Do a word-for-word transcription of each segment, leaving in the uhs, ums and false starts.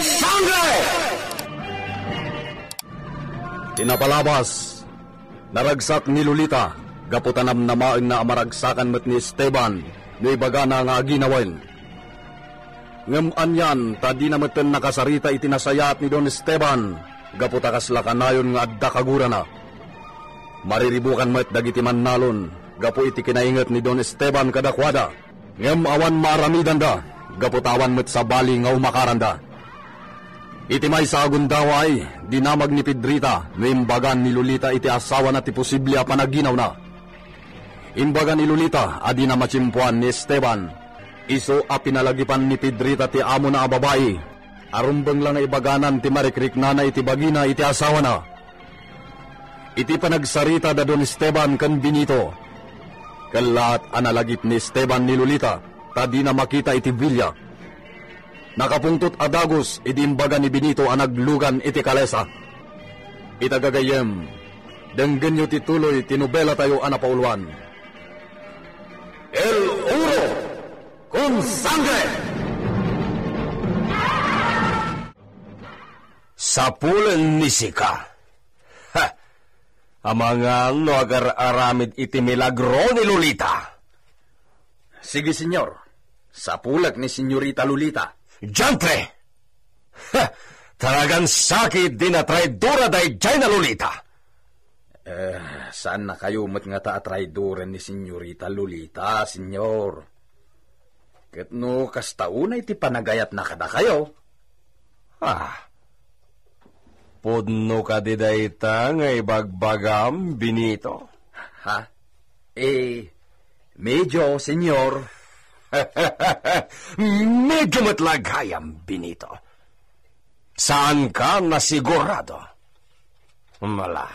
Sangre! Ti napalabas, naragsak ni Lolita gapu ta namnamaenna a maragsakan met ni Esteban no ibagana nga aginawen. Ngem anian ta dina metten nakasarita iti nasayaat ni Don Esteban gapu ta kasla kanayon nga adda kagurana. Mariribukan met dagiti mannalon gapu iti kinainget ni Don Esteban kadakuada, ngem awan maaramidanda gapu ta awan met sabali nga umakaranda. Iti maysa a gundaway, dinamag ni Pedrita no imbagan ni Lolita iti asawana ti posible a panaginawna. Imbaga ni Lolita a dina matimpuan ni Esteban. Isu a pinalagipan ni Pedrita ti amona a babai, a rumbeng la nga ibaganan ti marikriknana iti bagina iti asawana. Iti panagsarita da Don Esteban ken Benito, kellaat a nalagip ni Esteban ni Lolita ta dina makita iti bilia. Nakapungtot a dagus idi imbaga ni Benito a naglugan iti kalesa. Ita gagayyem, denggenyo ti tuloy ti nobelatayo a napauluan. El Oro con Sangre! Sapulen ni sika. Ha! Amangan no agar-aramid iti milagro ni Lolita. Sige, Senyor. Sapulek ni Senyorita Lolita. Diantre! Ha! Talagan sakit di natraidora daydiay na Lolita. Eh, saan na kayo met ngata a traidoren ni Senyorita Lolita, Senyor? Ket no kasta unay ti panagayatna kadakayo? Ah, pudno kadi dayta nga ibagbagam, Benito? Ha? Eh, medyo, Senyor. Medyo met la gayam, Benito. Saanka nasigurado. Mala,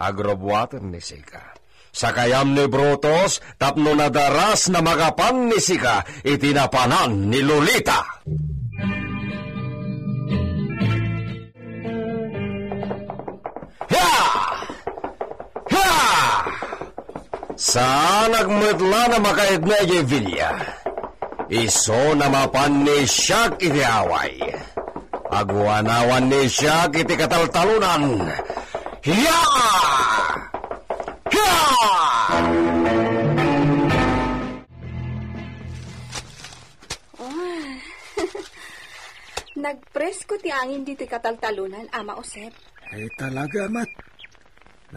agrubuaten ni sika. Sakayam ni Brutus tapno nadaras na makapan ni sika iti napanan ni Lolita. Hia! Hia! Saanak met la a makaidna idiay bilia. Isu a mapan ni siak iti away. Aguanawan ni siak iti kataltalonan. Hia! Hia! Oh. Nagpresko ti angin ditoy kataltalonan, Ama Josep. Ay, talaga met.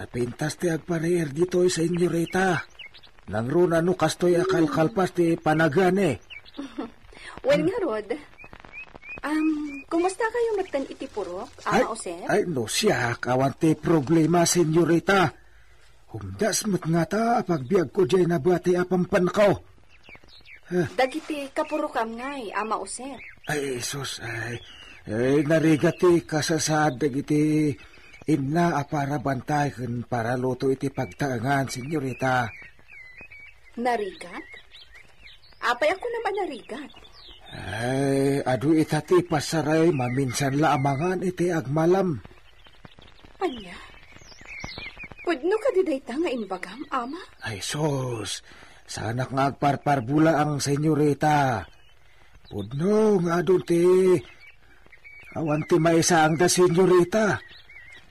Napintas ti agpariir ditoy, Senyorita. Nangruna no kastoy a kalkalpas ti panagani. Wen ngarud, am, kumusta kayo metten iti purok, Ama Josep? Ay, no siak, awan ti problema, Senyorita. Humdas met ngata a pagbiagko diay nabati a pampanko. Dagiti kapurokam ngay, Ama Josep. Ay, sus, ay, ay, narigat ti kasasaad dagiti inna a para bantay ken para luto iti pagtaengan, Senyorita. Narigat? Apay a kunam a narigat? Ay, adu ita ti pasaray maminsan la a mangan iti agmalam. Ania? Pudno kadi dayta nga imbagam, Ama? Ay, sus! Saanak nga agparparbulaang, Senyorita. Pudno nga adun ti awan ti maisaangda, Senyorita.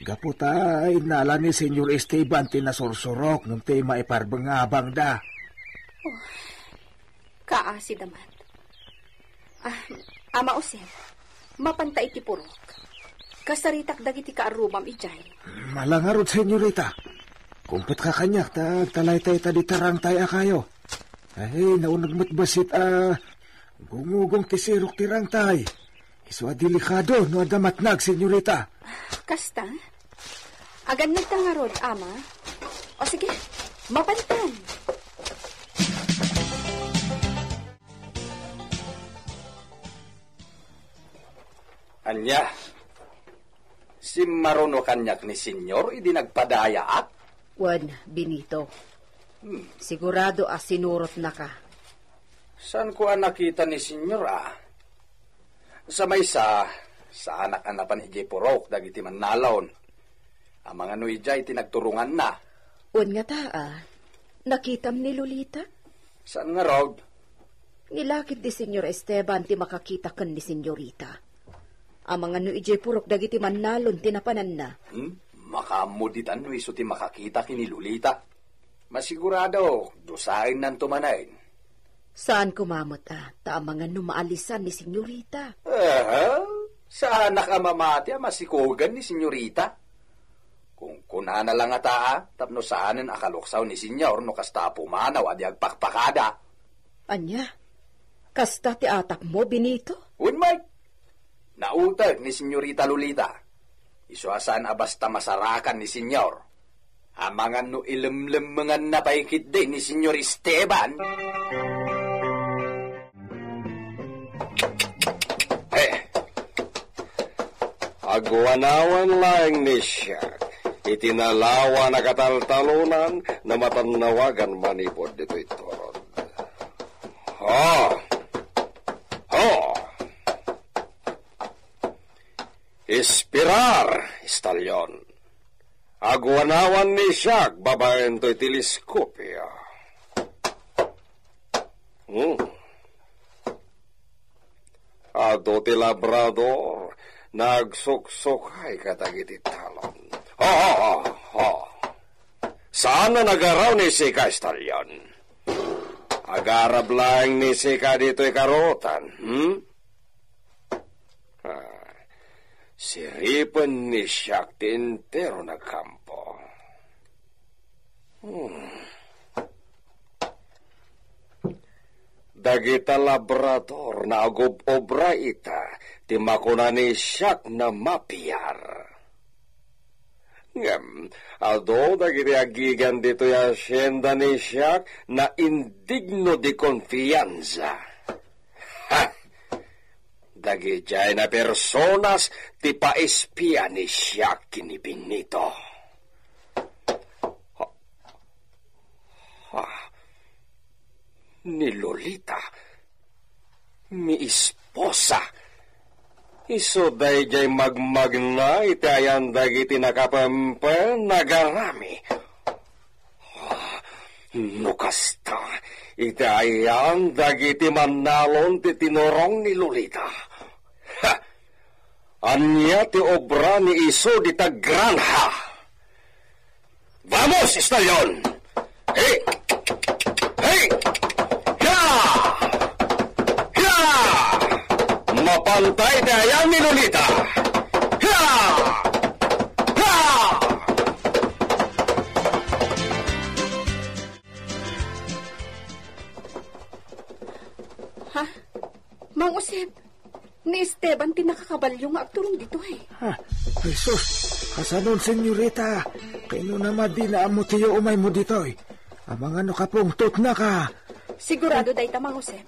Gapu ta innala ni Senyor Esteban ti nasursurok ngem ti maiparbengabangda. Oh. Kaasi da met. Ah, Ama Jose, mapanta iti purok. Kasaritak dagiti kaarrubam idiay. Mala ngarud, Senyorita. Kumpetka kaniak ta agtalaytayta dita rangtay a kayo. Ay, nauneg met bassit a gungugong ti sirok ti rangtay. Isu a delikado no adda matnag, Senyorita. Kasta? Agannadta ngarud, Ama. O sige, mapantan. Ania? Simmaruno kaniak ni Senyor idi nagpadayaak? Wen, Benito. Hmm. Sigurado a sinurotnaka. Saanko a nakita ni Senyor, a? Sa maysa, saanak a napan idiay purok dagiti mannalon. Amangan no idiay ti nagturonganna. Wen ngata, a, nakitam ni Lolita? Saan ngarud? Ni lakip di Senyor Esteban ti makakita ken ni Senyorita. Amangan no idiay purok dagiti mannalon ti napananna. Hmm? Makaammo ditan no isu ti makakita ken ni Lolita. Masigurado, dusaennanto manen. Saan koma met, a, ta amangan no maalisan ni Senyorita. Aha, saanak a mamati a masikogen ni Senyorita. Kunkunana la ngata, a, tapno saanen a kaluksaw ni Senyor no kasta a pumanaw a di agpakpakada. Ania? Kasta ti atapmo, Benito? Wen met. Nautek ni Senyorita Lolita. Isu a saan a basta masarakan ni Senyor. Amangan no ilemlemmenganna pay ketdi ni Senyor Esteban. Eh, aguanawan laeng ni Siak iti nalawa a kataltalonan a matannawagan manipud ditoy turod. Ha! Ha! Esperar, Estalion. Aguanawan ni Siak babaen toy teleskopio. Hmm. Adu ti labrador a nagsuksukay kadagiti talon. Ha, ha, ha, ha. Saan a nagaraw ni sika, Estalion. Agarab laeng ni sika ditoy karutan, hmm? Ah, siripen ni Siak ti entero a kampo. Hmm. Dagita labrador a agub-obra ita ti makuna ni Siak a mapiar. Ngem, adu dagiti agigan ditoy hasienda ni Siak a indigno ti konfiansa. Ha! Dagidiay a personas ti paispia ni Siak ken ni Benito. Ha! Ha! Ni Lolita, mi esposa. Isu daydiay magmagna iti ayan dagiti nakapempen a garami. Ah, no kasta, iti ayan dagiti mannalon ti tinurong ni Lolita. Ha! Ania ti obra ni isu dita granja? Vamos, Estalion! Hey! Hey! Ya! Ya! Mapantay ti ayan ni Lolita! Ya! Ya! Ha? Mang Josep, ni Esteban ti nakakabalio nga agturong ditoy. Ah, Jesus, kasanon, senyorita? Kainona madi nga ammo ti umaymo ditoy? Amangan no kapungtotnaka. Sigurado dayta, Mang Josep.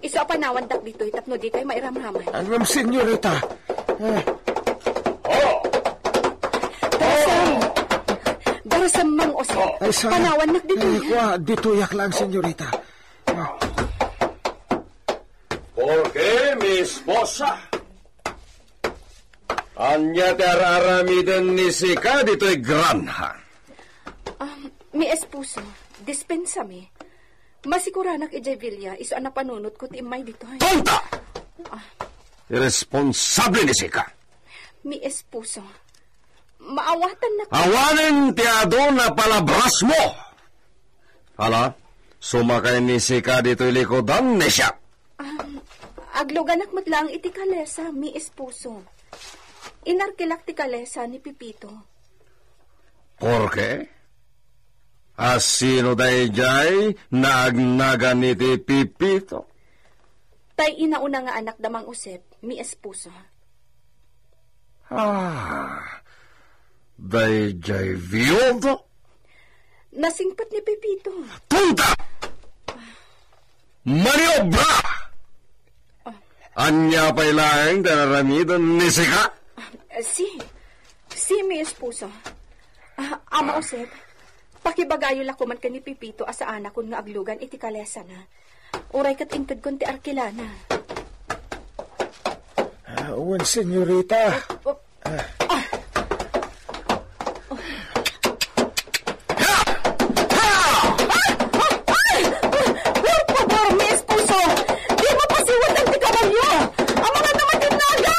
Isu a panawandak ditoy tapno ditoy mairamraman. Ngem, senyorita. Ah. Oh! Darasem! Darasem, Mang Josep. Ay, sa-, panawannak ditoy. Ay, kua, ditoyak lang, senyorita. Ah. Porque, mi esposa? Ania ti ar-aramiden ni sika ditoy granja? Ah, mi esposo, dispensami. Masikuranak idiay villa, isu a napanunotko ti immay ditoy. Tonta! Ah. Irresponsable ni sika. Mi esposo, maawatannak. Awanen ti adu a palabrasmo. Ala, sumakay ni sika ditoy likudan, nesia. Um, agluganak met laeng iti kalesa, mi esposo. Inarkilak ti kalesa ni Pepito. Porque? A sino daydiay a agnagan iti Pepito? Tay inauna nga anak da Mang Josep, mi esposo. Ah, daydiay viudo? Nasingpet ni Pepito. Tonta! Maniobra! Ah. Ania pay laeng ti aramiden ni sika? Ah, si, si mi esposo. Ah, Ama Josep, pakibagayo la koman ken ni Pepito a saanakon nga aglugan iti kalesana. Uray ket intedkon ti arkilana. Ah, wen, senyorita. Ah, ah. Ay! Ay! Ay! Por favor, mi esposo! Di mo pasiwatan ti kabalio! Amangan no matinnaga!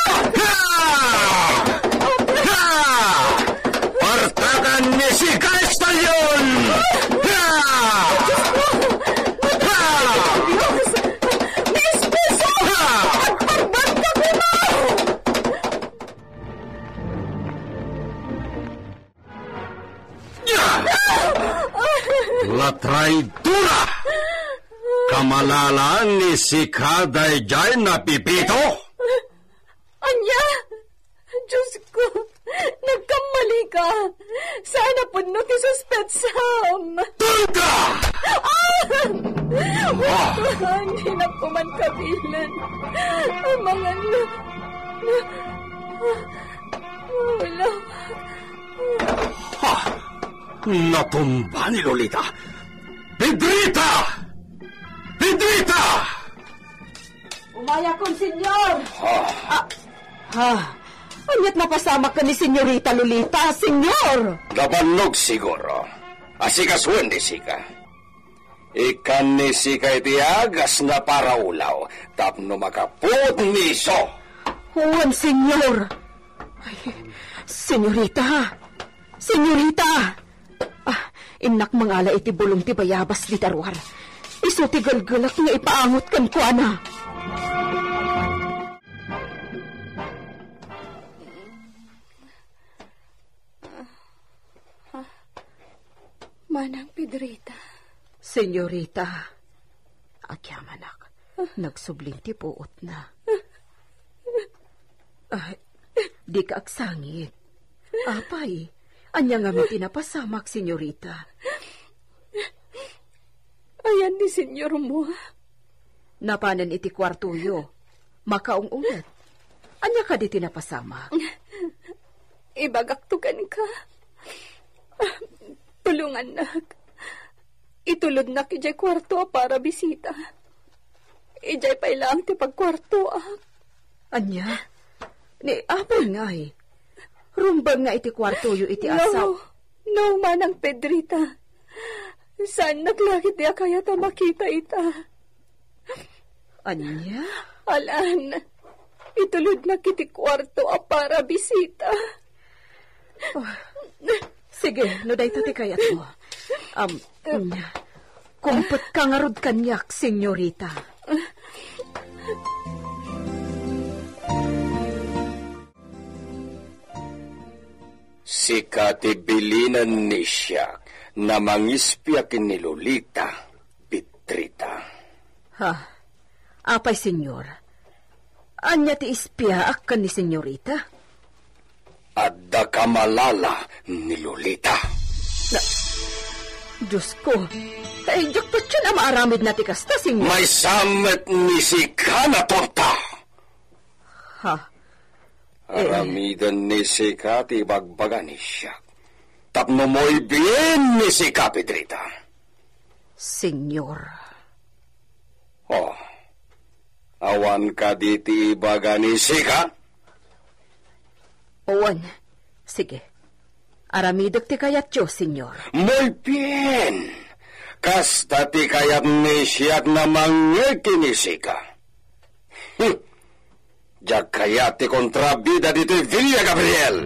Ay, Dora! Kamalalaan ni sika daydiay a Pepito? Ania? Diosko, nagkammalika. Saan a pudno ti suspetsam. Tulda! Ah! Ah! Tuhan, di na ko man kabilen. Amangan na. Wala. Ha! Natumba ni Lolita. Pedrita! Pedrita! Umayakon, Senyor! Ha? Ah, ha? Ania't napasamak ken ni Senyorita Lolita, Senyor? Nabannog siguro. Asikasuen ni sika. Ikkan ni sika iti agas nga paraulaw tapno makapuot ni isu. Wen, Senyor. Ay, Senyorita. Senyorita! Ah, innak mangala iti bulong ti bayabas dita ruar. Isu ti gelgelak nga ipaangot kenkuana. Manang Pedrita. Senyorita, agyamanak, nagsublin ti puotna. Ay, dika agsangit. Apay, ania ngamin ti napasamak, senyorita? Ayan ni senyormo. Napanen iti kuartoyo. Makaung-unget. Ania kadi ti napasamak? Ibagakto kenka. Tulongannak. Itulodnak idiay kuarto a para bisita. Idiay pay laeng ti pagkuartoak. Ania? Ni apay ngay? Rumbeng nga iti kuartoyo iti No. asaw. No, Manang Pedrita. Saannak la ketdi a kayat a makita ita. Ania? Alan, itulodnak iti kuarto a para bisita. Oh, sige, no dayta ti kayatmo. Um, kumpetka ngarud kaniak, senyorita. Sika ti bilinen ni siak a mangispia ken ni Lolita, Pedrita. Ha? Apay, senyor? Ania ti ispiaak ken ni senyorita? Adda kamalala ni Lolita. Na, Diosko, ay, diak patien a maaramidna ti kasta, senyor. Maysa met ni sika a tonta. Ha? Eh. Aramiden ni sika ti ibagbaga ni siak. Tapno moybien ni sika, Pedrita. Senyor. Oh. Awan kadi ti ibaga ni sika? Wen. Sige. Aramidek ti kayatyo, senyor. Moybien. Kasta ti kayat ni siak a mangngeg ken ni sika. Hmm. Diak kayat ti kontrabida ditoy Villa Gabriel.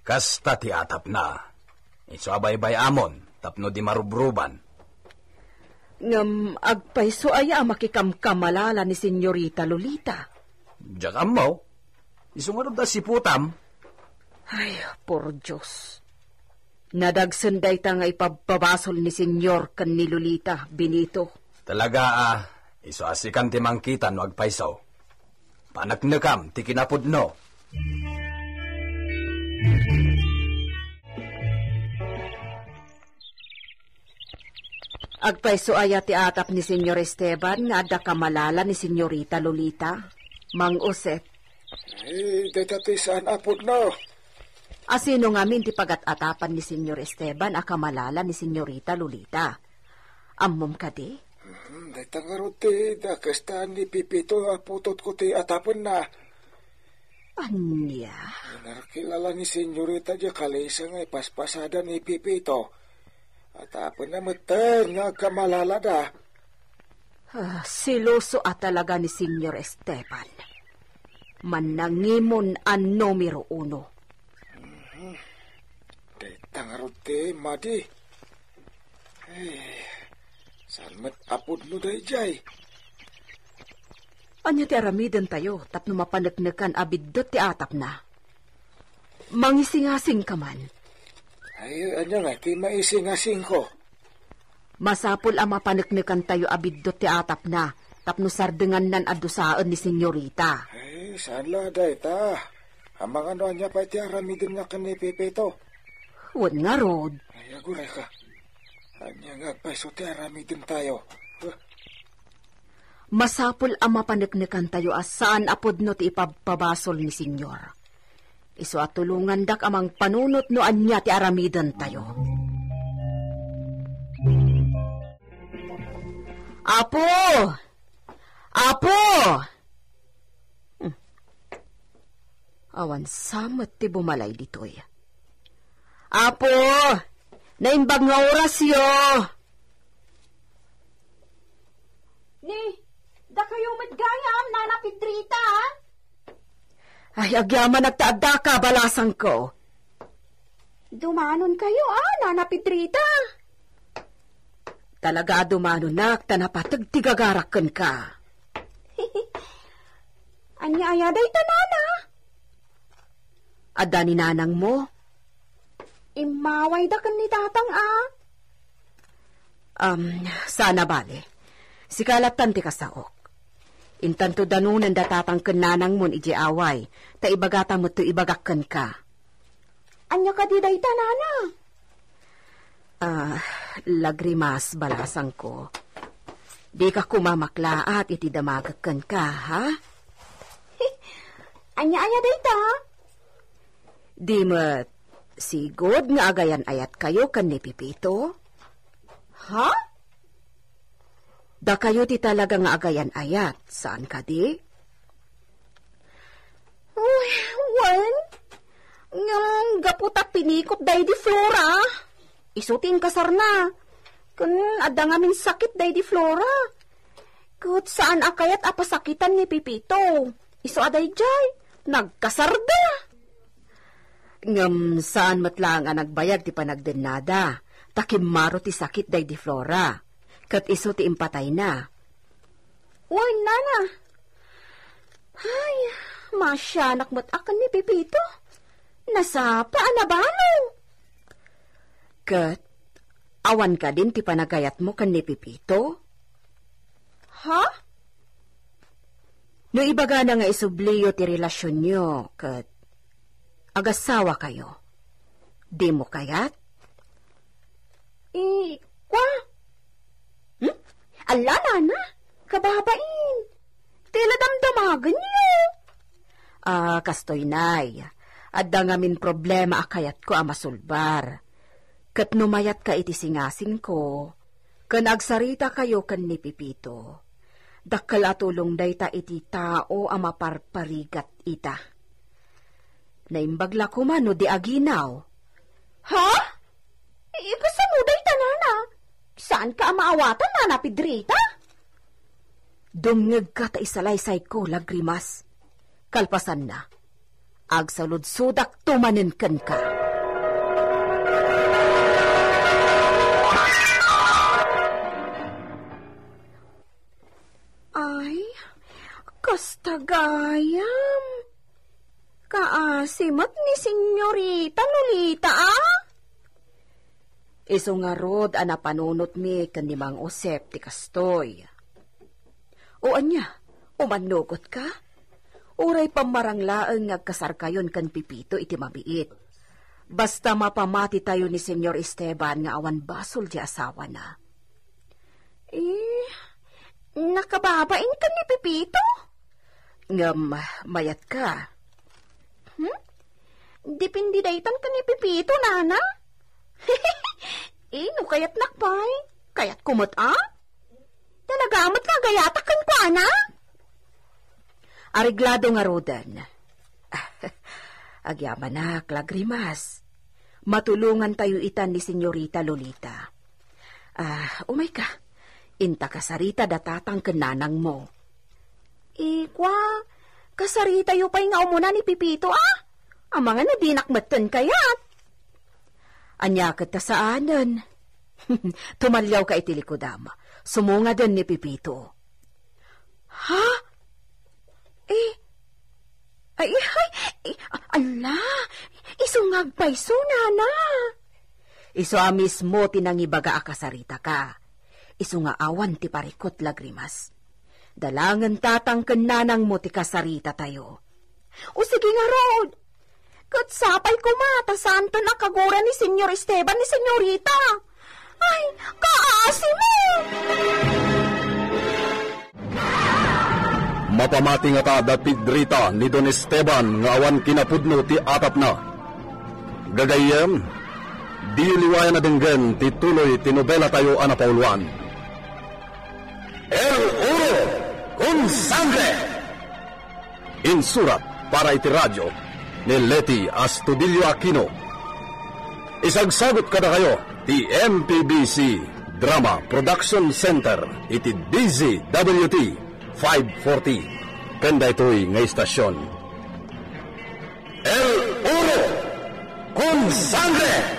Kasta ti atapna. Isu a baybay-amon tapno di marubruban. Ngem agpayso aya a makikamkamalala ni Senyorita Lolita? Diak ammo. Isu ngarud a siputam. Ay, por Dios. Nadagsen dayta nga ipabbabasol ni Senyor ken ni Lolita, Benito. Talaga a, isu a sikan ti mangkita no agpayso. Paneknekam ti kinapudno. Agpayso aya ti atap ni Senyor Esteban nga adda kamalala ni Senyorita Lolita? Mang Josep. Ay, dayta ti saan a pudno. Asino ngamin ti pagat-atapan ni Senyor Esteban a kamalala ni Senyorita Lolita? Ammom kadi? Hmm, dayta ngarud ti dakes ta ni Pepito a putotko ti atapenna. Ania? Narkilala ni Senyorita diay kalesa nga ipaspasada ni Pepito. Atapenna metten nga agkamalalada. Ah, seloso a talaga ni Senyor Esteban. Mannangimon a numero uno. Mhm. Dayta ngarud ti madi. Ay, saan met a pudno daydiay? Ania ti aramidentayo tapno mapaneknekan a biddut ti atapna? Mangisingasingka man. Ay, ania nga ti maisingasingko? Masapul a mapaneknekantayo a biddut ti atapna tapno sardengannan a dusaen ni Senyorita. Ay, saan la dayta? Amangan no ania pay ti aramidenna ken ni Pepito? Wen ngarud. Ay, agurayka. Ania nga agpayso ti aramidentayo? Huh? Masapul a mapaneknekantayo a saan a pudno ti ipabpabasol ni Senyor. Isu a tulongandak a mangpanunot no ania ti aramidentayo. Apo! Apo! Hmm. Awan sa met ti bumalay ditoy. Apo! Naimbag nga orasyo! Ni, dakayo met gayam, Nana Pedrita, a? Ay, agyamanak ta addaka, balasangko. Dumanonkayo, a, Nana Pedrita? Talaga a dumanonak ta napateg ti gagarak kenka. Ania aya dayta, Nana? Adda ni nanangmo? Immawayda ken ni tatang, a. Um, saan a bale. Sika lattan ti kasaok. Intanto danonen da tatang ken nanangmon idiay away, ta ibagata met ti ibagak kenka. Ania kadi dayta, Nana? Ah, Lagrimas, balasangko. Dika koma maklaat iti damagek kenka, ha? Ania aya dayta? Di met sigud nga agayan-ayatkayo ken ni Pepito? Ha? Dakayo ti talaga nga agayan-ayat, saan kadi? Uy, wen, ngem gapu ta pinikot daydi Flora. Isu ti inkasarna. Ken adda ngamin sakit daydi Flora. Ket saan a kayat a pasakitan ni Pepito. Isu a daydiay, nagkasarda. Ngem saan met laeng a nagbayag ti panagdennada, ta kimmaro ti sakit daydi Flora, ket isu ti impatayna. Wen, Nana. Ay, maasianak met a ken ni Pepito. Nasapa a nabalo. Ket awan kadin ti panagayatmo ken ni Pepito? Ha? No ibagana nga isubliyo ti relasionyo ket agasawakayo, dimo kayat? I, kwa? Hmm? Alla, Nana, kababain. Ti la damdamagenyo. Ah, kastoy, Nay. Adda ngamin problema a kayatko a masulbar. Ket no mayatka iti singasingko, ken agsaritakayo ken ni Pepito, dakkel a tulong dayta iti tao a maparparigat ita. Naimbag la koma no di aginaw. Ha? Ikasano dayta, Nana? Saanka a maawatan, Nana Pedrita? Dumngegka ta isalaysayko, Lagrimas. Kalpasanna, agsaludsodakto manen kenka. Ay, kasta gayam. Kaasi met ni Senyorita Lolita, a? Isu ngarud a napanunotmi ken ni Mang Josep ti kastoy. O ania, umannugotka? Uray pammarang laeng nga agkasarkayon ken Pepito iti mabiit. Basta mapamatitayo ni Senyor Esteban nga awan basol ti asawana. Eh, nakababain ken ni Pepito? Ngem, mayatka. Hmm? Depende daytan ken ni Pepito, Nana? Eh, no kayatnak pay, kayatko met, a? Talaga met nga agayatak kenkuana? Areglado ngaruden. Agyamanak, Lagrimas. Matulongantayo itan ni Senyorita Lolita. Ah, umayka. Inta kasarita da tatang ken nanangmo. Ikwa, kasaritayo pay nga umuna ni Pepito, a? Amangan a dinak metten kayat. Ania ket ta saanen? Tumaliawka iti likudam. Sumungaden ni Pepito. Ha? Eh, Ay, ay, ay, ala, isu nga agpayso, nana. Isu a mismo ti nangibaga a kasaritaka. Isu nga awan ti parikut lagrimas. Dalangenta ken nanangmo ti kasaritatayo. O sige ngarud. Ket sapay koma ta saanton a kaguran ni Señor Esteban ni Señorita. Ay, kaasi mo! Mapamati ngata da Pedrita ni Don Esteban nga awan kinapudno ti atapna. Gagayyem, diyo liwayan a denggen ti tuloy ti nobelatayo a napauluan. El Oro con Sangre! Insurat para iti radio ni Leti Astudillo Aquino. Isagsagut kadakayo ti M P B C Drama Production Center iti D Z W T five forty. Ken daytoy nga istasyon, El Oro con Sangre!